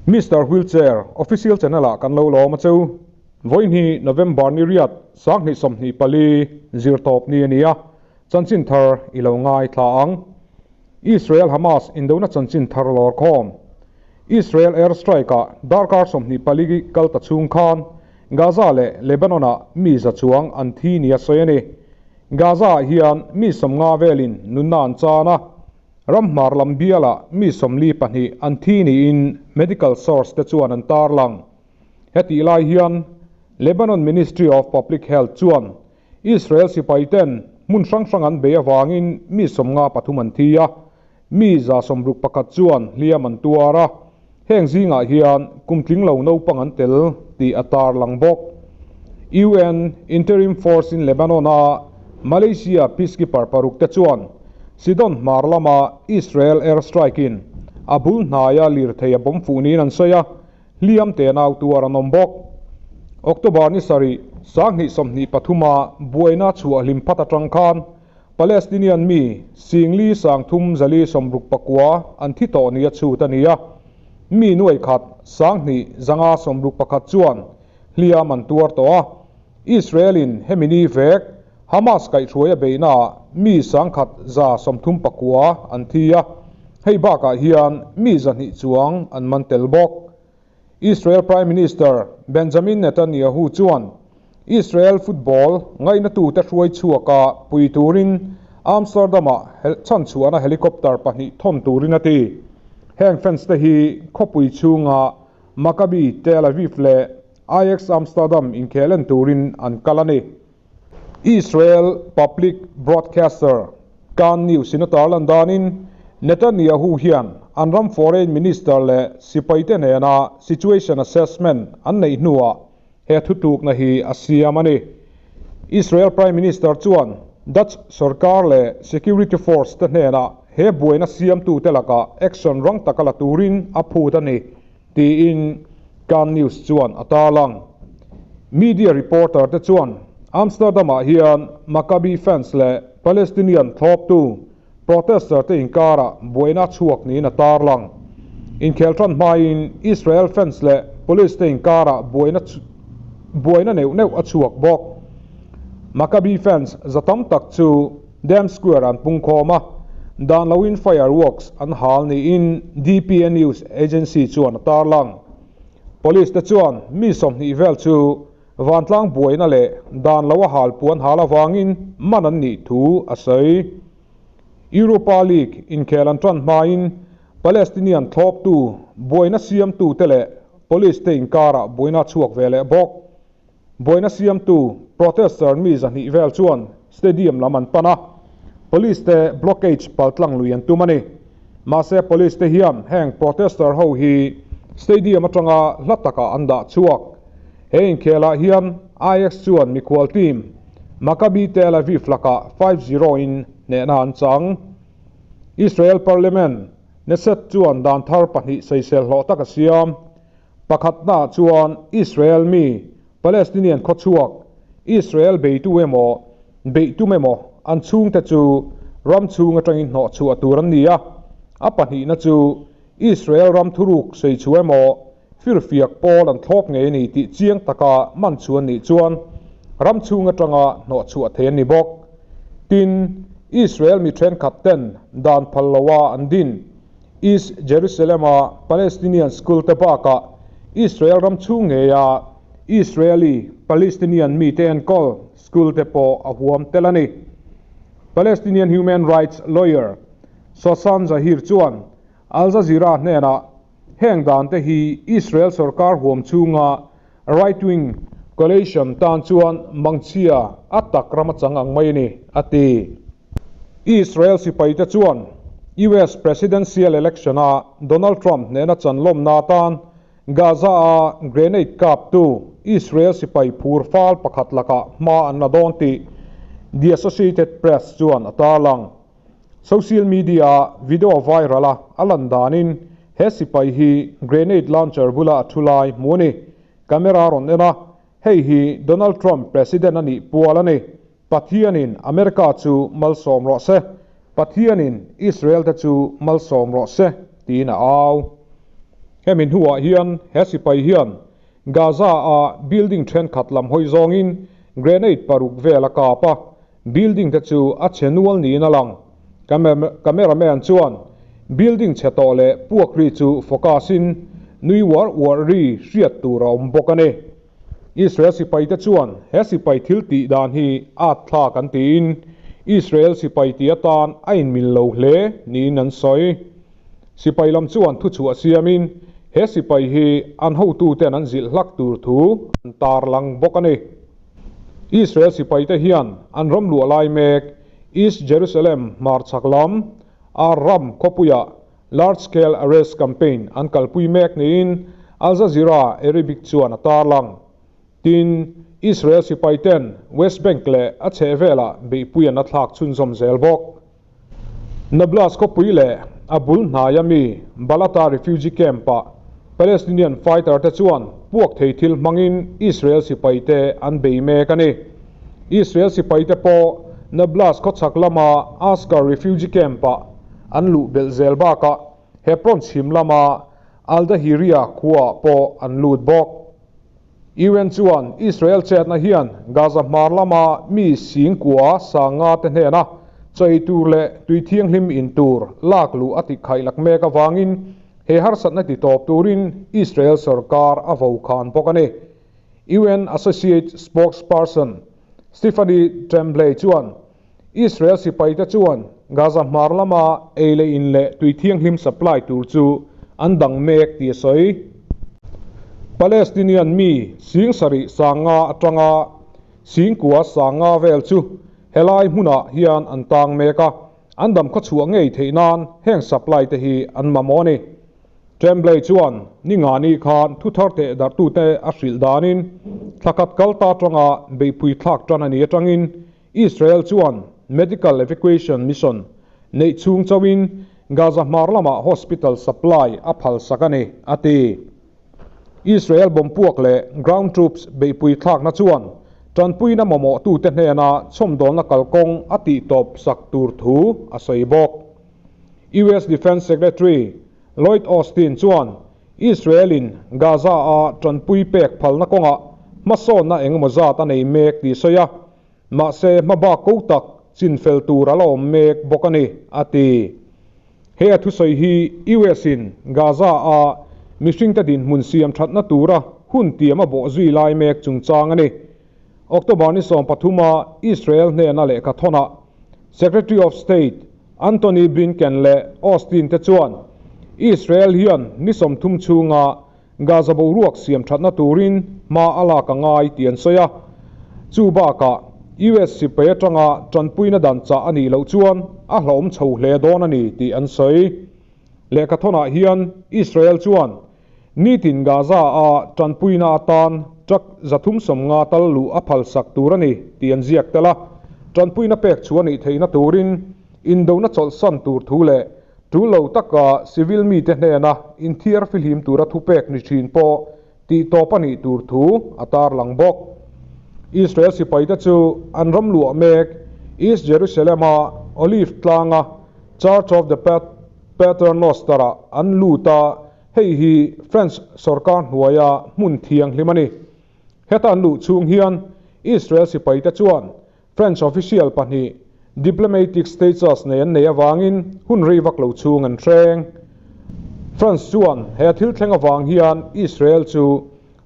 Mister Wheelchair Official Channel ah kan lo lawm a cheu. Vawiin hi November ni riat sanghnih 24 zirtawp ni a ni a, chanchin thar i lo ngaithla ang. Israel Hamas indona chanchin thar lawr khawm. Israel air strike ah darkar 24 kal ta chhung khan Gaza leh Lebanon ah mi za chuang an thi ni a sawi a ni. Gaza ah hian mi 50 velin nunna an chan a, ram hmar lam bialah mi 42 an thi niin medical source te chuan an tar lang. Hetih lai hian Lebanon Ministry of Public Health chuan Israel sipai ten hmun hrang hrang an bei avangin mi 53 an thi a, mi 161 chuan hliam an tuar a, heng zingah hian kumtling lo naupang an tel tih a tar lang bawk. UN Interim Force in Lebanon a Malaysia peacekeeper paruk te chuan Sidon hmar lama Israel air strike in a bul hnaia lirthei a bawm fuh niin an sawi a, hliam te nau tuar an awm bawk. October ni 7 2023 a buaina chhuah hlim phat atang khan Palestinian mi singli 3469 an thi tawh ni a chhut a ni a, mi nuai khat 2561 chuan hliam an tuar tawh a. Israel in hemi ni vek Hamas kaihhruai a beihna mi 1139 an thi a, hei bakah hian mi 200 chuang an man tel bawk. Israel Prime Minister Benjamin Netanyahu chuan Israel football ngaina tu te hruai chhuaka pui turin Amsterdam ah chan chuana helicopter pahnih thon turin a ti. Heng fans te hi khawpui chhunga Maccabi Tel Aviv leh Ajax Amsterdam inkhelen turin an kal a ni. Israel Public Broadcaster Kan News in a tarlan danin Netanyahu hian an ram foreign minister leh sipai te nena situation assessment an nei hnuah he thutluk na hi a siam a ni. Israel Prime Minister chuan Dutch sarkar leh security force te hnena he buaina siam tu te laka action rang taka la turin a phut a ni tiin Kan News chuan a tarlang. Media reporter te chuan Amsterdam ah hian Maccabi fans leh Palestinian thlawp tu protester te inkara buaina chhuak niin a tarlang. Inkhel than hmain Israel fans leh police te inkara buaina neuh neuh a chhuak bawk. Maccabi fans zatam tak chu Dam Square an pung khawm a, dan loin fireworks an hal niin DPA News Agency chuan a tarlang. Police te chuan mi 20 vel chu vantlang buaina leh dan lo a hal puan hal awangin man an nih thu a sawi. Europa League inkhel an tan hmain Palestinian thlawp tu buaina siam tu te leh police te inkara buaina chhuak ve leh bawk. Buaina siam tu protester mi 200 vel chuan stadium lam an pana, police te blockage paltlang lui an tum a ni. Mahse police te hian heng protester ho hi stadium atanga hla taka an dah chhuak. He inkhelah hian Ajax chuan mikhual team Maccabi Tel Aviv laka 5-0 in hnehna an chang. Israel Parliament Knesset chuan dan thar pahnih sawisel hlawh tak a siam. Pakhatna chuan Israel mi Palestinian khawchhuak Israel beitu emaw beitum emaw an chhung te chu ram chhung atangin hnawh chhuah tur an ni a, a pahnihna chu Israel ram thuruk sei chu emaw firfiak pawl an thlawp ngei ni tih chiang taka man chuan ni chuan ram chhung atanga hnawh chhuah thei an ni bawk. Tin, Israel mi thenkhat ten dan phal loa an din East Jerusalem a Palestinian school te bakah Israel ram chhung ngei a Israeli Palestinian mi te enkawl school te pawh a huam tel a ni. Palestinian human rights lawyer Sosan Zahir chuan Al Jazeera hnena heng dan te hi Israel sarkar huam chhunga right wing coalition tan chuan mangchia a tak rama chang ang mai ni a ti. Israel sipai te chuan US presidential election a Donald Trump hnena chanlawm na tan Gaza a grenade kap tu Israel sipai phur fal pakhat laka hma an la dawn ti The Associated Press chuan a tarlang. Social media video viral a alan danin he sipai hi grenade launcher bula a thulai hmu ni. Camera ron ena hei hi Donald Trump president ani pual ani. Pathianin America chu malsawm rawh se, Pathianin Israel te chu malsawm rawh se tiin a au. Hemi hnuah hian he sipai hian Gaza-a building thenkhat lam hawi zawngin grenade paruk vel a kap a, building te chu a chhe nual niin a lang. Cameraman chuan building chhe tawh leh puak ri chu focus in nui uar uar ri hriat tur a awm bawk a ni. Israel sipaite chuan he sipai thil tih dan hi at thlak an tiin Israel sipai tih atan a inmil lo hle niin an sawi. Sipai lam chuan thuchhuah siamin he sipai hi an hotuten an zilh hlak tur thu an tarlang bawk a ni. Israel sipaite hian an ram luah lai mek East Jerusalem hmarchhak lam Ar-Ram khawpuiah Large Scale Arrest Campaign an kalpui mek niin Al Jazeera Arabic chuan a tarlang. Tin, Israel sipaiten West Bank leh a chhehvelah beihpui an la thlak chhunzawm zel bawk. Nablus khawpui leh a bul hnaia mi Balata refugee camp-ah Palestinian fighter te chuan puak thei thil hmangin Israel sipaite an bei mek a ni. Israel sipaite pawh Nablus khawchhak lama Askar refugee camp-ah An luh belh zel bakah Hebron chhim lama Al-Dahiria khuaah pawh an lut bawk. UN chuan Israel chetna hian Gaza hmar lama mi singkua sanga te hnena chei tur leh tui thianghlim in tur lak luh a tikhaih lak mek avangin he harsatna titawp turin Israel sorkar a vokhan bawk a ni. UN Associate Spokesperson Stephanie Tremblay chuan Israel sipaite chuan Gaza hmar lama ei leh in leh tui thianghlim supply tur chu an dang mek tih a sawi. Palestinian mi sing sarih sanga atanga singkua sanga vel chu helai hmunah hian an tang mek a, an dam khawchhuah ngei theih nan heng supply te hi an mamawh a ni. Tremblay chuan Ningani khan thuthar teh darhtute a hrilh danin thlakhat kal ta atanga beihpui thlak tan a ni atangin Israel chuan medical evacuation mission neih chhung chauhin Gaza hmar lamah hospital supply a phalsak a ni, a ti. Israel bomb puak leh ground troops beihpui thlakna chuan tanpuina mamawhtute hnena chhawmdawlna kalkawng a tihtawp sak tur thu a sawi bawk. US Defence Secretary Lloyd Austin chuan Israel-in Gaza-a tanpui pek phalna kawngah hmasawnna engemaw zat a nei mek tih sawi a, mahse hmabak ko tak chinfel tur a la awm mek bawk a ni, a ti. He a thusawi hi US-in Gaza-a mihringte dinhmun siam thatna tura hun tiam a bawh zui lai mek chungchang a ni. October ni 13-a Israel hnena lehkha thawnah Secretary of State Antony Blinken leh Austin te chuan Israel hian ni 30 chhunga Gaza boruak siam thatna turin hma a lak a ngai tih an sawi a. Chu bakah US sipai atanga tanpuina dan chah a nih loh chuan a hlauhawm chho hle dawn a ni tih an sawi. Lehkha thawnah hian Israel chuan Nitin Gaza-a tanpuina atan truck 350 tal luh a phalsak tur a ni tih an ziak tel a, tanpuina pek chu a nih theihna turin indona chawlhsan tur thu leh tul lo taka civil mite hnena inthiar fihlim tura thupek ni thin pawh tihtawp a nih tur thu a tarlang bawk. Israel sipaite chu an ram luah mek East Jerusalem-a Olive tlanga Church of the Paternoster-ah an lut a, hei hi French sorkar hnuaia hmun thianghlim a ni. Heta an luh chhung hian Israel sipaite chuan French official pahnih diplomatic status nei an nei avangin hun rei vak lo chhung an hreng. France chuan he thil thleng avang hian Israel chu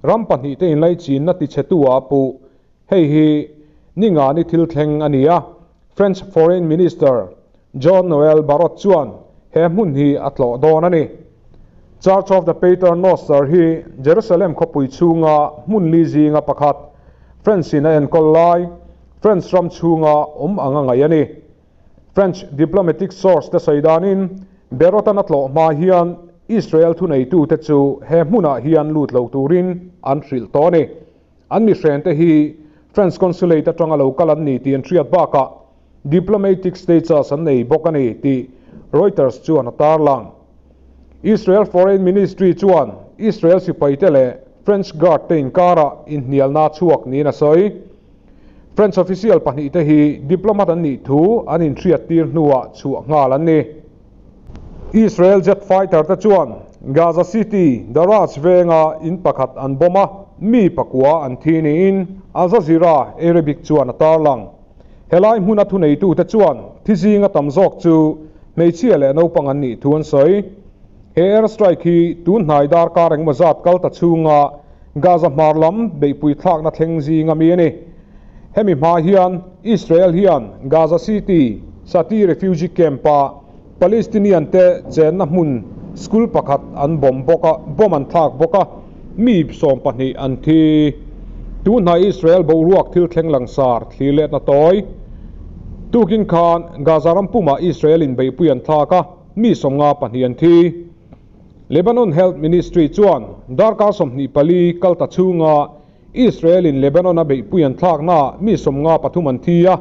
ram pahnihte inlaichinna tichhetu-ah a puh. Hei hi Ningani thil thleng a ni a, French Foreign Minister Jean-Noel Barrot chuan he hmun hi a tlawh dawn a ni. Church of the Pater Noster hi Jerusalem khawpui chhunga hmun li zinga pakhat, French-in a enkawl lai, French ram chhunga awm ang a ngaih a ni. French diplomatic source te sawi danin Barrot-an a tlawh hma hian Israel thuneitute chu he hmunah hian lut lo turin an hrilh tawh a ni. An mihrente hi French Consulate atanga lo kal an ni tih an hriat bakah diplomatic status an nei bawk a ni tih Reuters chuan a tarlang. Israel Foreign Ministry chuan Israel sipaite leh French Guard te inkarah inhnialna chhuak niin a sawi. French official pahnihte hi diplomat an nih thu an inhriattir hnuah chhuah nghal an ni. Israel jet fighter te chuan Gaza City, Daraj venga in pakhat an bomb a, mi pakua an thi niin Al Jazeera Arabic chuan a tarlang. Helai hmuna thuneitute chuan thi zinga tam zawk chu hmeichhia leh naupang an nih thu an sawi. He air strike hi tun hnai darkar engemaw zat kal ta chhunga Gaza hmar lam beihpui thlakna thleng zinga mi a ni. Hemi hma hian Israel hian Gaza City, Shati refugee camp-a Palestinian te chenna hmun school pakhat an bomb bawk a, bomb an thlak bawk a, mi 12 an thi. Tunhnai Israel boruak thil thleng langsar thlir letna tawi. Tukin khan Gaza ram pumah Israel in beihpui an thlak a, mi 52 an thi. Lebanon Health Ministry chuan darkar 24 kal ta chhunga Israel in Lebanon a beihpui an thlaknaah mi 53 an thi a,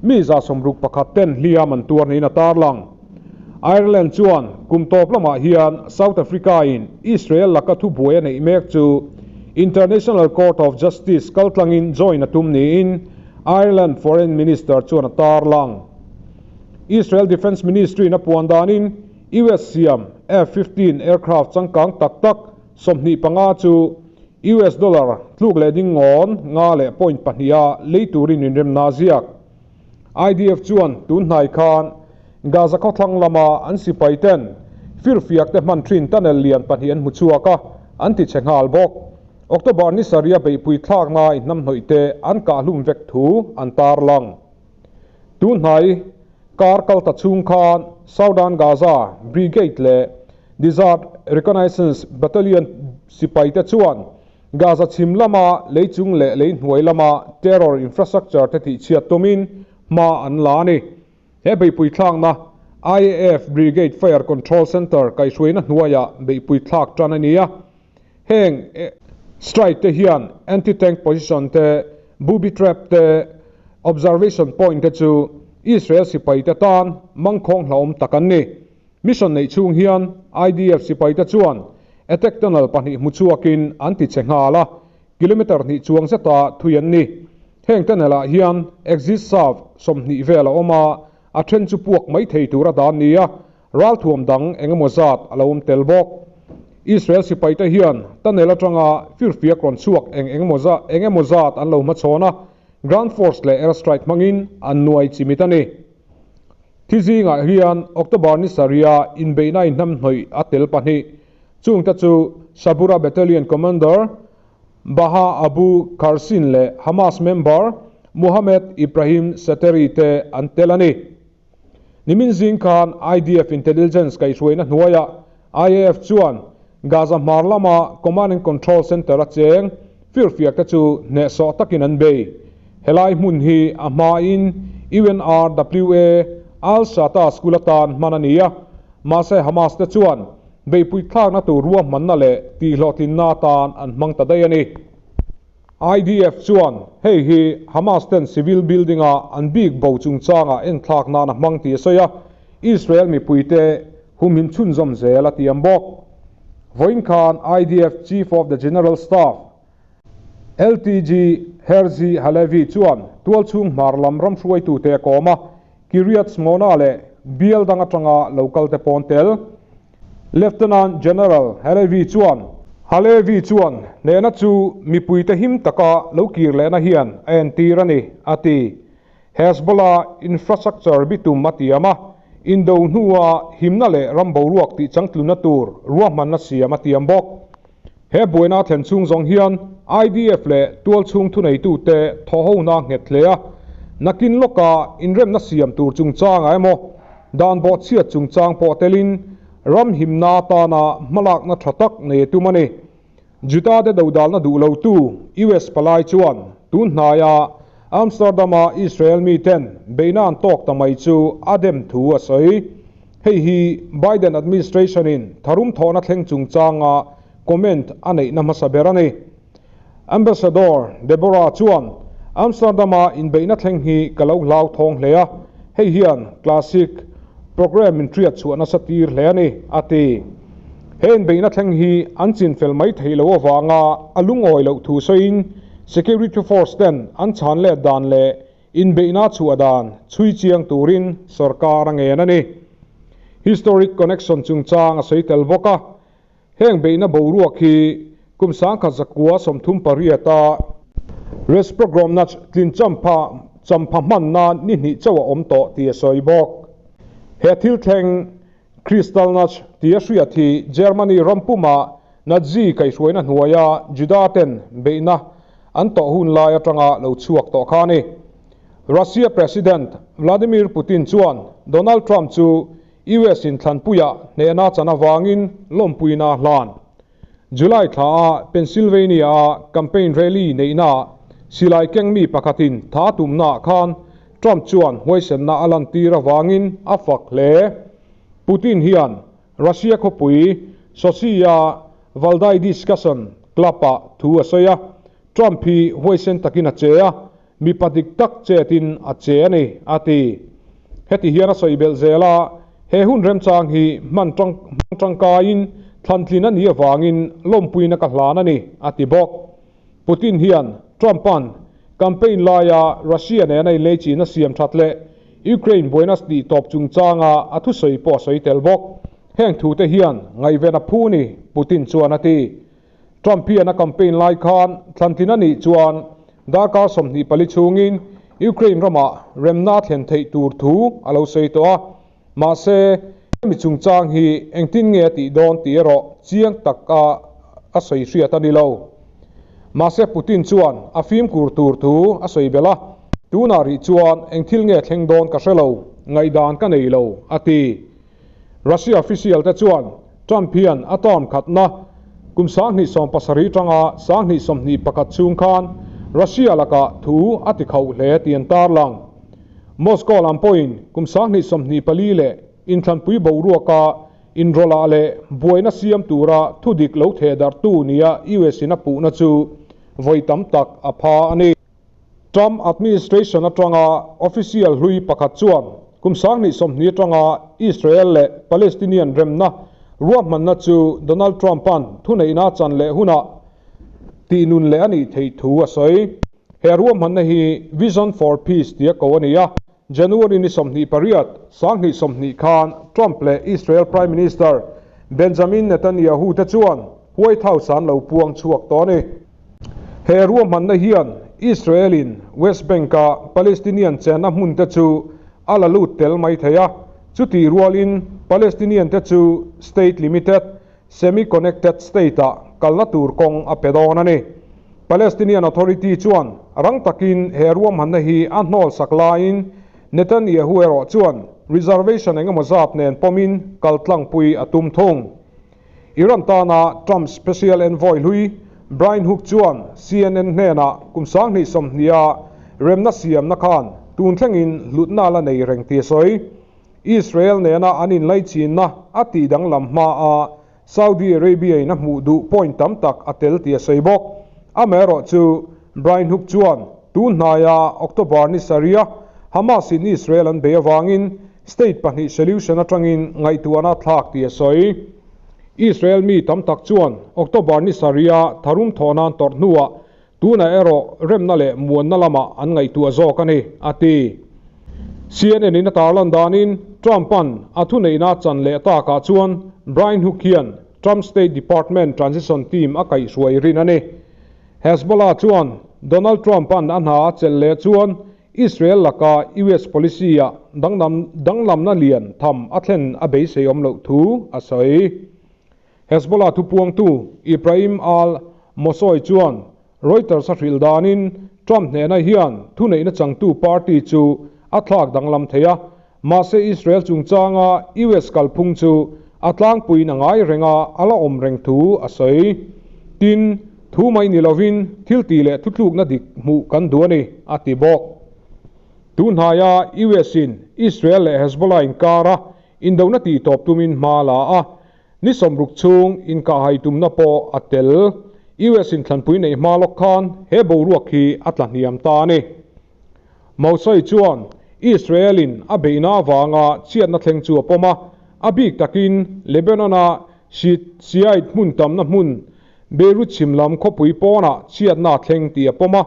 mi 61 ten hliam an tuar niin a tarlang. Ireland chuan kum tawp lamah hian South Africa in Israel laka thubuai a neih mek chu International Court of Justice kaltlangin join a tum niin Ireland Foreign Minister chuan a tarlang. Israel Defence Ministry in a puan danin US siam F-15 aircraft changkang tak tak 25 chu US dollar tluk leh ding ngawn nga leh point pahniha lei turin inremna a ziak. IDF chuan tun hnai khan Gaza khawthlang lama an sipai ten firfiak te hman thin tunnel lian pahnih an hmu chhuak a, an ti chhe nghal bawk. October ni sarih a beihpui thlakna inhnamhnawih te an kahhlum vek thu an tarlang. Tun hnai kar kal ta chhung khan Southern Gaza Brigade leh Desert Reconnaissance Battalion sipai te chuan Gaza chhim lama lei chung leh lei hnuai lama terror infrastructure te tihchhiat tumin hma an la a ni. He beihpui thlakna IAF Brigade Fire Control Centre kaihhruaina hnuaiah beihpui thlak tan a ni a. Heng strike te hian anti-tank position te, booby trap te, observation point te chu Israel sipai te tan mangkhawng hlauhawm tak an ni. Mission neih chhung hian IDF sipai te chuan attack tunnel pahnih hmu chhuakin an ti che nghal a, kilometre hnih chuang zeta thui an ni. Heng tunnel ah hian exit shaft 20 vel a awm a, a then chu puak mai thei tur a dan ni a, Ralthuam dang eng emaw zat a lo awm tel bawk. Israel sipaite hian tunnel atanga firfiak rawn chhuak eng eng emaw zat eng emaw zat an lo hmachhawn a, ground force leh air strike hmangin an nuai chimit a ni. Thi zingah hian October ni sarih-a inbeihna inhnamhnawih a tel pahnih. Chungte chu Sabura Battalion Commander Baha Abu Kharsin leh Hamas member Mohammed Ibrahim Sateri te an tel a ni. Nimin zing khan IDF Intelligence kaihhruaina hnuaiah IAF chuan Gaza hmar lama Command and Control Centre a cheng firfiak te chu hnehsawh takin an bei. Helai hmun hi a hmain UNRWA Al Shata School atan hman a ni a, mahse Hamas te chuan beihpui thlakna tur ruahmanna leh tihhlawhtlinna atan an hmang ta daih a ni. IDF chuan hei hi Hamas ten civil building-a an bik bo chungchanga enthlak nan a hmang tih a sawi a, Israel mipuite humhim chhunzawm zel a tiam bawk. Vawiin khan IDF Chief of the General Staff, LTG Herzi Halevi chuan tualchhung hmar lam ram hruaitute a kawm a, Kiryat Shmona leh bial dang atanga lo kalte pawn tel. Lieutenant General Halevi chuan Halevi chuan hnehna chu mipuite him taka lo kir lehna hian a entir a ni, a ti. Hezbollah infrastructure bitum a tiam a, indo hnua himna leh ram boruak tih changtlunna tur ruahmanna siam a tiam bawk. He buaina a thlen chhung zawng hian IDF leh tualchhung thuneitute thawhhona nghet hle a, nakin lawka inremna siam tur chungchangah emaw, dan bawhchhiat chungchang pawh telin ram himna atana hmalakna tha tak nei a tum a ni. Juda-te dodalna duh lotu US palai chuan tun hnaia Amsterdam-a Israel miten beihna an tawk ta mai chu a dem thu a sawi. Hei hi Biden administration-in tharum thawhna thleng chungchanga comment a neihna hmasa ber a ni. Ambassador Deborah chuan, Amsterdam-a inbeihna thleng hi ka lo hlau thawng hle a, hei hian classic program min hriat chhuah nasa tir hle a ni, a ti. He inbeihna thleng hi an chinfel mai theih loh avanga a lungawi loh thu sawiin security force ten an chhan let dan leh Inbeihna chhuah dan chhui chiang turin sorkar a ngen a ni. Historic connection chungchang a sawi tel bawk a. Heng beihna boruak hi kum 1938 a Resprogramnach tlin champha champha hmanna ni hnih chauh a awm tawh tih a sawi bawk. He thil thleng Kristallnacht tia hriat hi Germany ram puma Nazi kaihhruaina hnuaia Juda ten beihna an tawh hun lai atanga lo chhuak tawh kha a ni. Russia President Vladimir Putin chuan Donald Trump chu US in thlanpuiah hnehna chan avangin lawmpuina a hlan. July thla a Pennsylvania a campaign rally neihnaah silai keng mi pakhatin tha tumnaah khan Trump chuan huaisenna a lantir avangin a fak hle. Putin hian Russia khawpui Sochi-a Valdai Discussion Club-ah thu a sawi a, Trump hi huaisen takin a che a, Mipa dik tak chetin a che a ni, a ti. Heti hian a sawi belh zel a, he hun remchang hi hman hmang tangkaiin thlantlin a nih avangin lawmpuina ka hlan a ni, a ti bawk. Putin hian Trump-a'n campaign laia Russia nena inleichihna siam that leh Ukraine buaina tih tawp chungchanga a thusawi pawh a sawi tel bawk. Heng thute hian ngaihven a phu ni, Putin chuan a ti. Trump hian a campaign lai khan thlantlin a nih chuan darkar 24 chhungin Ukraine ramah remna a thlen theih tur thu a lo sawi tawh a, mahse hemi chungchang hi engtin nge a tih dawn tih erawh chiang taka a sawi hriat a ni lo. Mahse Putin chuan a fimkhur tur thu a sawi belh a, tunah rih chuan eng thil nge thleng dawn ka hre lo, ngaihdan ka nei lo, a ti. Russia official te chuan Trump hian a term khatna kum 2017 tanga 2021 chhung khan Russia lakah thu a ti khauh hle tih an tarlang. Moscow lam pawhin kum 2024 leh inthlanpui boruaka inrawlah leh buaina siam tura thudik lo thehdarhtu nia US in a puhna chu vawi tam tak a pha a ni. Trump administration atanga official hlui pakhat chuan kum 2020 atanga Israel leh Palestinian remna ruahmanna chu Donald Trump-a'n thuneihna a chan leh hunah tihnun leh a nih theih thu a sawi. He ruahmanna hi Vision for Peace tia ko a ni a, January ni 28, 2020 khan Trump leh Israel Prime Minister Benjamin Netanyahu te chuan White House an lo puang chhuak tawh a ni. He ruahmanna hian Israel-in West Bank-a Palestinian chenna hmunte chu a la lut tel mai thei a, chutih rualin Palestinian-te chu state limited, semi-connected state-ah kalna tur kawng a pe dawn a ni. Palestinian Authority chuan rang takin he ruahmanna hi a hnawl sak laiin Netanyahu erawh chuan reservation engemaw zat nen pawmin kaltlangpui a tum thung. Iran tana Trump special envoy hlui Brian Hook chuan CNN hnenah kum 2020 a remna siamna khan tun thlengin hlutna la nei reng tih a sawi. Israel nena an inlaichinna a tih danglam hma a Saudi Arabia in a hmuh duh point tam tak a tel tih a sawi bawk. Amaherawh chu Brian Hook chuan tun hnaia October ni sarih a Hamas in Israel an bei avangin State pahnih solution atangin ngaihtuahna thlak tih a sawi. Israel mi tam tak chuan October ni sarih a tharum thawhnan tawrh hnuah tunah erawh remna leh muanna lamah an ngaihtuah zawk a ni, a ti. CNN in a tarlan danin Trump-a'n a thuneihna chan leh takah chuan Brian Hook hian Trump State Department transition team a kaihhruai rin a ni. Hezbollah chuan Donald Trump-a'n a hna a chelh leh chuan Israel laka US policy-ah danglam danglamna lian tham a thlen a beisei awm loh thu a sawi. Hezbollah thupuangtu Ibrahim al-Mosoi chuan Reuters a hrilh danin Trump hnehna hian thuneihna changtu party chu a thlak danglam thei a, mahse Israel chungchanga US kalphung chu a tlangpuiin a ngai reng a, a la awm reng thu a sawi. Tin, thu mai ni lovin thil tih leh thutlukna dik hmuh kan duh a ni, a ti bawk. Tun hnaia US-in Israel leh Hezbollah inkara indona tihtawp tumin hma a la a, ni 60 chhung inkahhai tumna pawh a tel. US inthlanpui neih hma lawk khan he boruak hi a tla hniam ta a ni. Mosai chuan Israel-in a beihna avanga chhiatna thleng chu a pawm a, a bik takin Lebanon-a Shiite hmun tamna hmun Beirut chhim lam khawpui pawnah chhiatna a thleng tih a pawm a,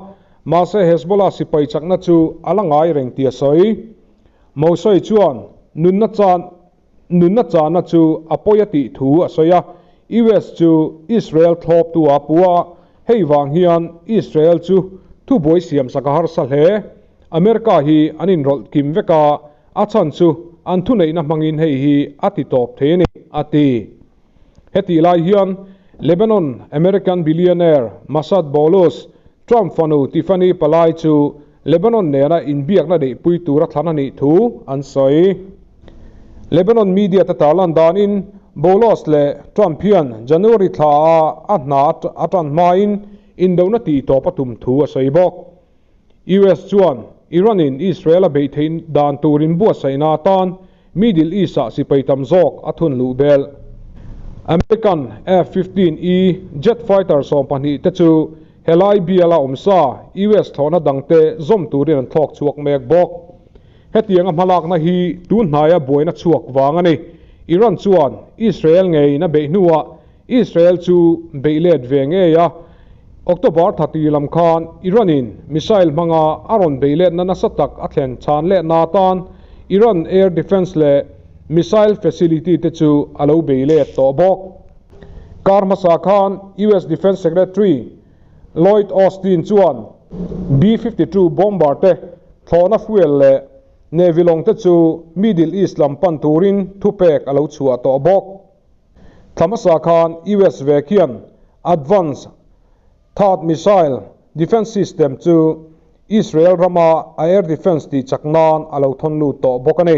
mahse Hezbollah sipai chakna chu a la ngai reng tih a sawi. Mosai chuan nunna chan nunna chahna chu a pawi a tih thu a sawi a. US chu Israel thlawptu a pu a, hei vang hian Israel chu thubuai siamsak a harsa hle. America hi an inrawlh kim vek a, a chhan chu an thuneihna hmangin hei hi a ti tawp thei a ni, a ti. Hetih lai hian Lebanon American billionaire Massad Boulos, Trump fanu Tiffany palai chu Lebanon nena inbiakna neihpui tura thlan a nih thu an sawi. Lebanon media te tarlan danin Boulos leh Trump hian January thla a a hna a tan hmain indona tihtawp a tum thu a sawi bawk. US chuan Iran in Israel a beih theih dan tur inbuatsaihna atan Middle East ah sipai tam zawk a thun luh belh. American F-15E jet fighter 12 te chu helai biala awmsa US thlawhna dangte zawm turin an thlawk chhuak mek bawk. Hetianga hmalakna hi tun hnaia buaina chhuak vang a ni. Iran chuan Israel ngeiin a beih hnuah Israel chu beih let ve ngei a, October 30 lam khan Iran in missile hmanga a rawn beih letna nasa tak a thlen chhan lehna atan Iran air defence leh missile facility te chu a lo bei let tawh bawk. Kar hmasa khan US Defence Secretary Lloyd Austin chuan B-52 bomber te thlawhna fuel leh Navy lawng te chu Middle East lam pan turin thupek a lo chhuah tawh bawk. Thla hmasa khan US vek hian Advanced THAAD missile defence system chu Israel rama a air defence tih chak nan a lo thawn lut tawh bawk a ni.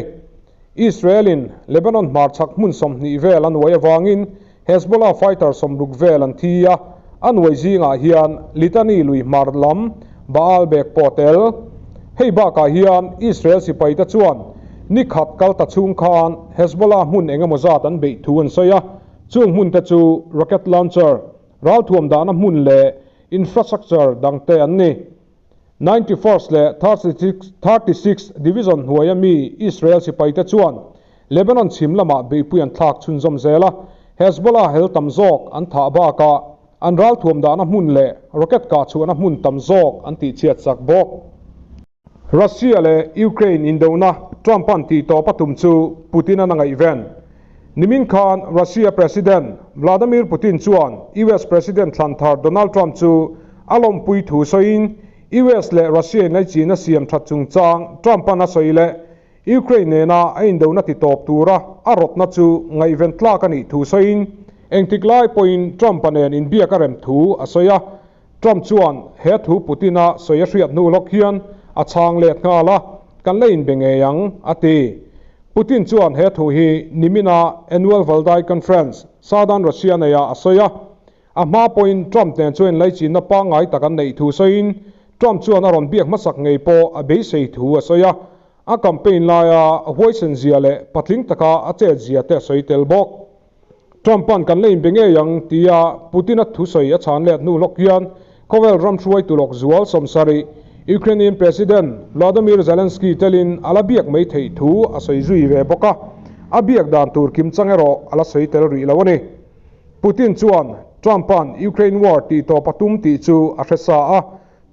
Israel in Lebanon hmarchhak hmun 20 vel a nuai avangin Hezbollah fighter 60 vel an thi a, a nuai zingah hian Litani lui hmar lam Baalbek pawh tel. Hei bakah hian Israel sipai te chuan ni khat kal ta chhung khan Hezbollah hmun eng emaw zat an beih thu an sawi a, chung hmun te chu rocket launcher, ralthuam dahna hmun leh infrastructure dang te an ni. 91st leh 36th Division hnuaia mi Israel sipai te chuan Lebanon chhim lamah beihpui an thlak chhunzawm zel a, Hezbollah hel tam zawk an thah bakah an ralthuam dahna hmun leh rocket kah chhuahna hmun tam zawk an tihchhiat sak bawk. Russia leh Ukraine indona Trump an tih tawp a tum chu Putin an a ngaihven. Nimin khan Russia President Vladimir Putin chuan US President thlan thar Donald Trump chu a lawmpui thu sawiin US leh Russia inlaichin a siam that chungchang Trump an a sawi leh Ukraine nena a indona ti tawp tura a rawtna chu ngaihven tlak a nih thu sawiin engtik lai pawhin Trump a nen inbiak a rem thu a sawi a. Trump chuan he thu Putin a sawi a hriat hnu lawk hian a chhang let nghal a, kan la inbe ngei ang, a ti. Putin chuan he thu hi nimina Annual Valdai Conference, Southern Russia neiah a sawi a. A hma pawhin Trump nen chuan inlaichinna pangngai tak an neih thu sawiin Trump chuan a rawn biak hmasak ngei pawh a beisei thu a sawi a. A campaign laia a huaisen zia leh patling taka a chet zia te a sawi tel bawk. Trump an kan la inbe ngei ang tia Putin a thusawi a chhan let hnu lawk hian khawvel ram hruaitu lawk zual 70 Ukrainian President Vladimir Zelensky telin a la biak mai theih thu a sawi zui ve bawk a, a biak dan tur kim chang erawh a la sawi tel rih lo a ni. Putin chuan Trump an Ukraine war tih tawp a tum tih chu a hre sa a,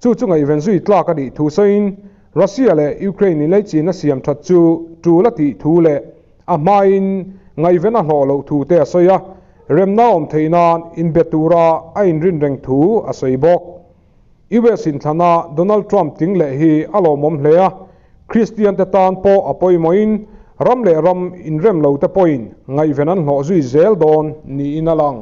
chu chu ngaihven zui tlak a nih thu sawiin Russia leh Ukraine inlaichin a siam that chu tul a tih thu leh a hmain ngaihven a hlawh loh thu te a sawi a, remna awm theih nan inbe tura a inrin reng thu a sawi bawk. US inthlana Donald Trump tling leh hi a lawmawm hle a, Christian te tan pawh a pawimawhin ram leh ram inrem lo te pawhin ngaihven an hlawh zui zel dawn niin a lang.